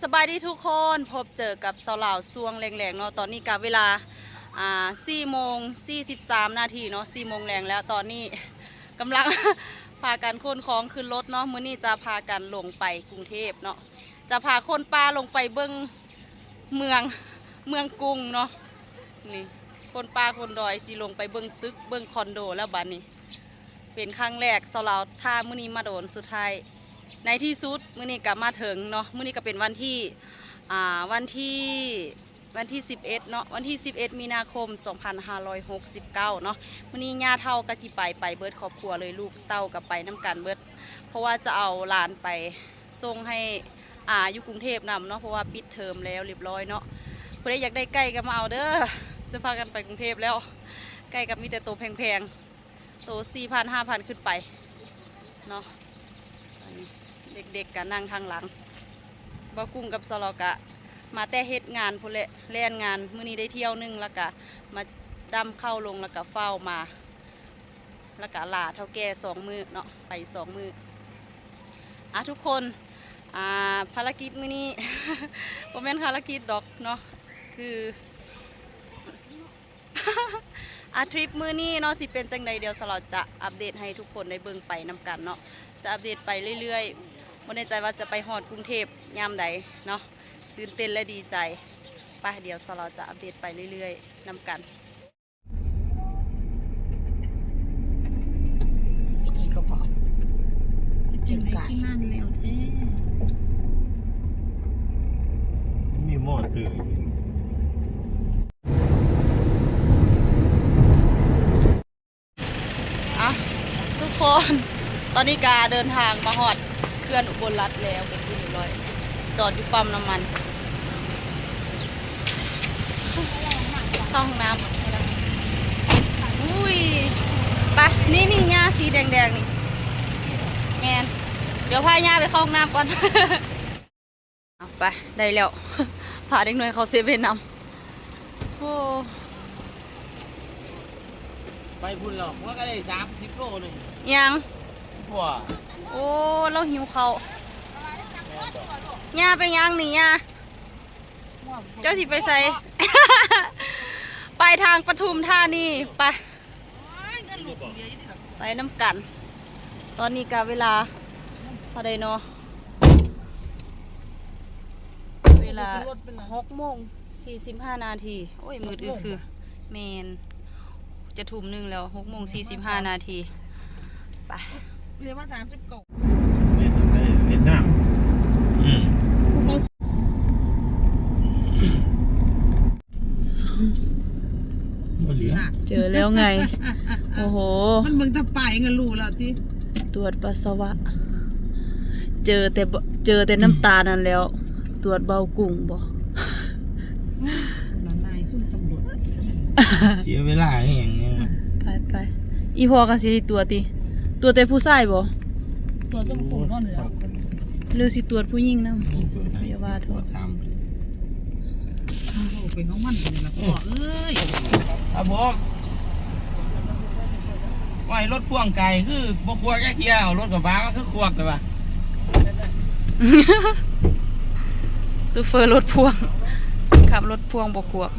ສະບາຍດີທຸກຄົນ, ພົບເຈີກັບສາວລາວຊ່ວງແລງໆເນາະ. ຕອນນີ້ກະເວລາ ອ່າ ສີ່ໂມງສີ່ສິບສາມນາທີເນາະ, ສີ່ໂມງແລງແລ້ວ. ຕອນນີ້ກຳລັງ ພາກັນຂົນຂອງຂຶ້ນລົດເນາະ. ມື້ນີ້ຈະພາກັນລົງໄປກຸງເທບເນາະ, ຈະພາຄົນປ່າລົງໄປເບິ່ງເມືອງ ເມືອງກຸງເນາະ. ນີ້ ຄົນປ່າຄົນດອຍຊິລົງໄປເບິ່ງຕຶກ ເບິ່ງຄອນໂດແລ້ວບາດນີ້. ເປັນຄັ້ງແລກ ສາວລາວຖ້າມື້ນີ້ມາໂດນ ສຸດທ້າຍໃນທີ່ສຸດມື້ນີ້ກະມາເຖິງເນາະ. ມື້ນີ້ກະເປັນວັນທີ ອ່າ ວັນທີ ວັນທີສິບເອັດເນາະ, ວັນທີສິບເອັດມີນາຄົມ ສອງພັນຫ້າຮ້ອຍຫົກສິບເກົ້າເນາະ. ມື້ນີ້ຍ່າເຖົ້າກະຊິໄປ ໄປເບິດຄອບຄົວເລີຍ, ລູກເຕົ້າກະໄປນຳກັນເບິດ ເພາະວ່າຈະເອົາຫຼານໄປສົ່ງໃຫ້ອາຢູ່ກຸງເທບນຳເນາະ, ເພາະວ່າປິດເທີມແລ້ວລຽບຮ້ອຍເນາະ. ຜູ້ໃດຢາກໄດ້ໄກ່ກະມາເອົາເດີ, ຈະພາກັນໄປກຸງເທບແລ້ວ. ໄກ່ກະມີແຕ່ໂຕແພງໆ ໂຕສີ່ພັນ ຫ້າພັນຂຶ້ນໄປເນາະ. ອັນນີ້ເດັກໆກະນັ່ງທາງຫຼັງ, ບ່າວກຸ້ງກັບສາວລາວກະມາແຕ່ເຮັດງານພຸ້ນແຫຼະ, ແລ່ນງານ. ມື້ນີ້ໄດ້ທ່ຽວໜຶ່ງ ແລ້ວກະມາດຳເຂົ້າລົງ ແລ້ວກະຟ້າວມາ, ແລ້ວກະລາເຖົ້າແກ່ສອງມື້ເນາະ, ໄປສອງມື້. ອ່ະ ທຸກຄົນ ອ່າ ພາລະກິດມື້ນີ້ ບໍ່ແມ່ນພາລະກິດດອກເນາະ, ຄື ອາ ທຣິບມື້ນີ້ເນາະ ຊິເປັນຈັ່ງໃດ ດຽວສາວລາວຈະອັບເດດໃຫ້ທຸກຄົນໄດ້ເບິ່ງໄປນຳກັນເນາະ, ຈະອັບເດດໄປເລື້ອຍໆ. ບໍ່ແນ່ໃຈວ່າຈະໄປຮອດກຸງເທບຍາມໃດເນາະ, ຕື່ນເຕັ້ນ ແລະ ດີໃຈ. ໄປ ດຽວສາວລາວຈະອັບເດດໄປເລື້ອຍໆນຳກັນ. ກິນໄດ້ກິນນັ້ນແລ້ວແທ້ ມີໝໍ້ຕື່ນ. ອ່ະ ທຸກຄົນ ຕອນນີ້ກະເດີນທາງມາຮອດເຂື່ອນອຸບົນລັດແລ້ວເປັນທີ່ຮຽບຮ້ອຍ, ຈອດຢູ່ປ້ຳນ້ຳມັນ ເຂົ້າຫ້ອງນ້ຳ. ອຸ້ຍ ໄປ ນີ້ໆ ຍ່າສີແດງໆນີ້ ແມ່ນ. ດຽວພາຍ່າໄປເຂົ້າຫ້ອງນ້ຳກ່ອນ. ເອົາໄປ ໄດ້ແລ້ວ ພາເດັກນ້ອຍເຂົ້າເຊເວັ່ນນຳ. ໂອ້ ໄປພຸ້ນແລ້ວ ຫົວກະໄດ້ສາມສິບໂລໜຶ່ງ. ຫຍັງ? ໂອ້ ລາວຫິວເຂົ້າ. ຍ່າໄປຫຍັງນີ້ ຍ່າ? ເຈົ້າຊິໄປໃສ? ໄປທາງປະທຸມທານີ ໄປ ໄປນຳກັນ. ຕອນນີ້ກະເວລາເທົ່າໃດເນາະ? ເວລາຫົກໂມງສີ່ສິບຫ້ານາທີ. ໂອ້ຍ ມືດອຶກຄື. ແມ່ນ ຈະທຸ່ມໜຶ່ງແລ້ວ ຫົກໂມງສີ່ສິບຫ້ານາທີ. ໄປ ເວລາສາມສິບເກົ້າ ເວຍດນາມ. ອືມ ບໍ່ເຫຼືອ ເຈີແລ້ວໄງ. ໂອ້ໂຫ ມັນເບິ່ງແຕ່ປ້າຍກະຮູ້ແລ້ວຕິ. ຕວດປັດສະວະ ເຈີແຕ່ ເຈີແຕ່ນ້ຳຕານັ້ນແລ້ວ. ຕວດເບົາກຸ້ງບໍ? ນາຍຊຸມຕຳຫຼວດ ເສຍເວລາອີ່ຫຍັງນີ້. ໄປໆ ອີ່ພໍ່ກະຊິໄດ້ຕວດຕິ? ຕວດແຕ່ຜູ້ຊາຍບໍ? ຕວດແຕ່ຜູ້ຄົນນີ້ແຫຼະ ຫຼືຊິຕວດຜູ້ຍິງນຳ? ຢ່າວ່າເຖາະ ຖາມ ເປັນຂອງມັນນີ້ລະພໍ່ເອີຍ. ຄັບຜົມ. ວ່າລົດພ່ວງໄກຄືບໍ່ຂວກຈັກເທື່ອ, ເອົາລົດກະບະມາຄືຂວກແຕ່ວ່າ. ໂຊເຟີລົດພ່ວງ ຂັບລົດພ່ວງບໍ່ຂວກ.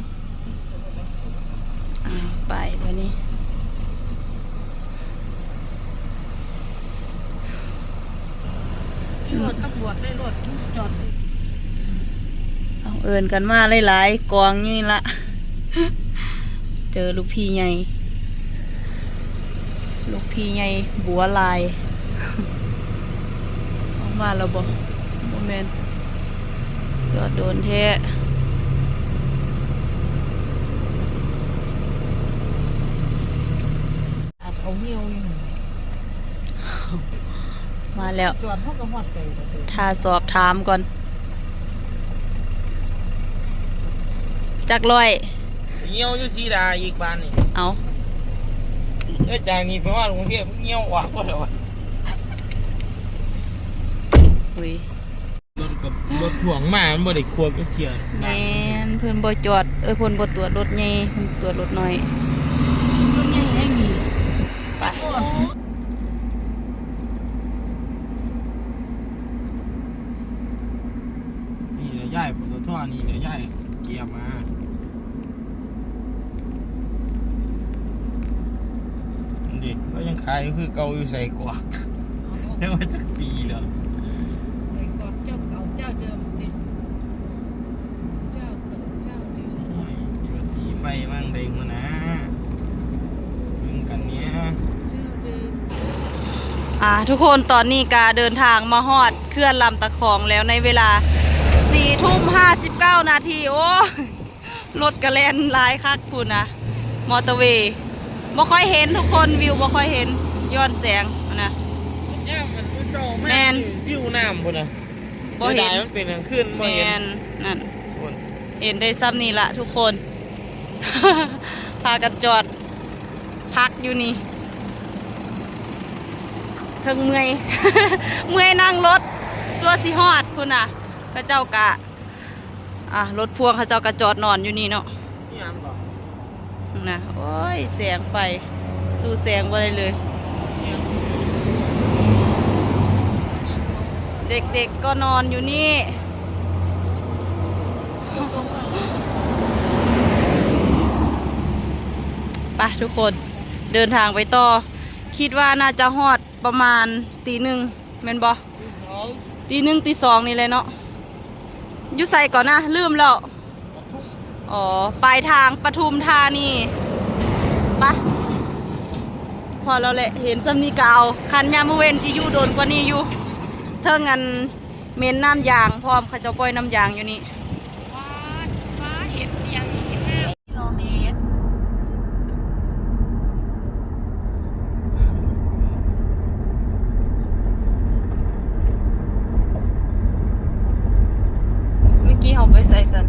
ອ່າ ໄປບາດນີ້. ມີລົດຕຳຫຼວດເດ້ ລົດຈອດ. ເອົາ ເອີ້ນກັນມາຫຼາຍໆກອງນີ້ລະ. ເຈີລູກພີ່ໃຫຍ່ ລູກພີ່ໃຫຍ່ບົວລາຍ. ອອກມາແລ້ວບໍ? ບໍ່ແມ່ນ ຈອດໂດນແທ້. ອັດເອົາຫ່ຽວຢູ່ ມາແລ້ວ. ຈອດເຮົາກະຮອດໄກແລ້ວເດີ ຖ້າສອບຖາມກ່ອນ. ຈັກຮ້ອຍ? ຫ່ຽວຢູ່ສີດາອີກບາດນີ້. ເອົາ ເອີ ຈາກນີ້ໄປຮອດກຸງເທບ ຫ່ຽວອອກໝົດແລ້ວ. ອຸ້ຍ ລົດກະ ລົດພ່ວງມາ ມັນບໍ່ໄດ້ຂວກຈັກເທື່ອ. ແມ່ນ ເພິ່ນບໍ່ຈອດ ເອີ ເພິ່ນບໍ່ຕວດລົດໃຫຍ່ ເພິ່ນຕວດລົດນ້ອຍ. ລົດໃຫຍ່ແຮງດີ. ໄປ ນີ້ລ ຍ້າຍ ປຕທ ນີ້ແຫຼະ ຍ້າຍເກຍມາ. ນີ້ເດ້ ລາວຍັງຂາຍຄືເກົ່າຢູ່ ໄສ້ກວາກ. ແຕ່ວ່າຈັກປີແລ້ວ ໄສ້ກວາກເຈົ້າເກົ່າເຈົ້າເດີມຕິ ເຈົ້າເກົ່າເຈົ້າເດີມ. ໂອ້ຍ ຊິວ່າຕີໄຟວາງໃດຫົວໜ້າ ເບິ່ງກັນແດ່. ອ່າ ທຸກຄົນ ຕອນນີ້ກະເດີນທາງມາຮອດເຂື່ອນລຳຕະຄອງແລ້ວ ໃນເວລາສີ່ທຸ່ມຫ້າສິບເກົ້ານາທີ. ໂອ້ ລົດກະແລ່ນຫຼາຍຄັກພຸ້ນນະ ມໍເຕີເວ. ບໍ່ຄ່ອຍເຫັນທຸກຄົນ ວິວບໍ່ຄ່ອຍເຫັນ ຍ້ອນແສງຫັ້ນນະ. ຍາມມັນມື້ເຊົ້າມາ ແມ່ນ ວິວນ້ຳພຸ້ນນະ ບໍ່ເຫັນ ເສຍດາຍມັນເປັນກາງຄືນ ບໍ່ເຫັນ. ແມ່ນ ນັ້ນ ເຫັນໄດ້ຊ່ຳນີ້ລະທຸກຄົນ ພາກັນຈອດພັກຢູ່ນີ້ ເທິງເມື່ອຍ ເມື່ອຍນັ່ງລົດ ຊົ່ວຊິຮອດພຸ້ນນະ. ເຂົາເຈົ້າກະ ອ່າ ລົດພວງເຂົາເຈົ້າກະຈອດນອນຢູ່ນີ້ເນາະ ນະ. ໂອ້ຍ ແສງໄຟ ສູ້ແສງບໍ່ໄດ້ເລີຍ. ເດັກໆກໍນອນຢູ່ນີ້. ໄປທຸກຄົນ ເດີນທາງໄປຕໍ່. ຄິດວ່າໜ້າຈະຮອດປະມານຕີໜຶ່ງ ແມ່ນບໍ່? ຕີໜຶ່ງ ຕີສອງນີ້ແຫຼະເນາະ. ຢູ່ໃສກ່ອນນະ? ລືມແລ້ວ. ອໍ ປາຍທາງປະທຸມທານີ. ໄປ ພໍແລ້ວແຫຼະ ເຫັນຊ່ຳນີ້ກະເອົາ. ຄັນຍາມມື້ເວັນຊິຢູ່ດົນກວ່ານີ້ຢູ່. ເທິງອັນເໝັນນ້ຳຢາງພ້ອມ ເຂົາເຈົ້າປ່ອຍນ້ຳຢາງຢູ່ນີ້. ວ້າ ເຫັນຫຍັງ ເຫັນ ກິໂລແມັດ. ເມື່ອກີ້ເຮົາໄປໃສຊັ້ນ?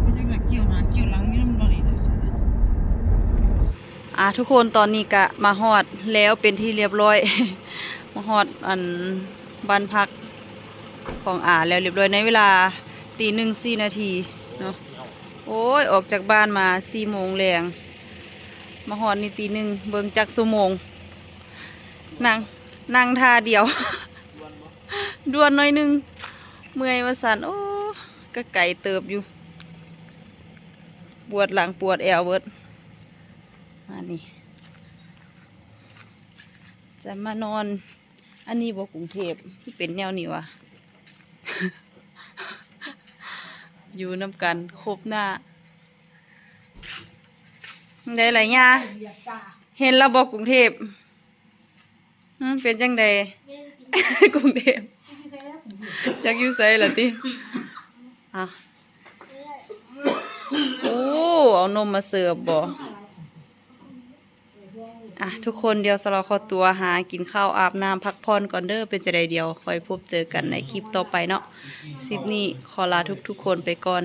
ມັນຍັງກ່ຽວໜ້າກ່ຽວຫຼັງຢູ່ ມັນບໍ່ໄດ້ໃສ່. ອ່າ ທຸກຄົນ ຕອນນີ້ກະມາຮອດແລ້ວເປັນທີ່ລຽບຮ້ອຍ ມາຮອດອັນ ບ້ານພັກຂອງອາແລ້ວລຽບຮ້ອຍ ໃນເວລາຕີໜຶ່ງສີ່ນາທີເນາະ. ໂອ້ຍ ອອກຈາກບ້ານມາສີ່ໂມງແລງ ມາຮອດນີ້ຕີໜຶ່ງ ເບິ່ງຈັກຊົ່ວໂມງ ນັ່ງ ນັ່ງທ່າດຽວ ດ່ວນໜ້ອຍໜຶ່ງ ເມື່ອຍວ່າຊັ້ນ. ໂອ້ ກະໄກເຕີບຢູ່ ປວດຫຼັງປວດແອວເບິດ. ອັນນີ້ຈະມານອນ ອັນນີ້ບໍ່ກຸງເທບ ຄືເປັນແນວນີ້ຫວາ? ຢູ່ນຳກັນຄົບໜ້າ. ໄດ້ລະຍາ ເຫັນລະບໍ່ກຸງເທບ? ຫື ເປັນຈັ່ງໃດກຸງເທບ? ຈັກຢູ່ໃສລະຕິ? ອ່ະ ໂອ້ ເອົານົມມາເສີບບໍ່? ອ່ະ ທຸກຄົນ ດຽວສາວລາວຂໍຕົວຫາກິນເຂົ້າ ອາບນ້ຳ ພັກຜ່ອນກ່ອນເດີ. ເປັນຈັ່ງໃດ ດຽວຄ່ອຍພົບເຈີກັນໃນຄລິບຕໍ່ໄປເນາະ. ຄລິບນີ້ຂໍລາທຸກໆຄົນໄປກ່ອນ.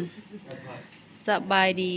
ສະບາຍດີ.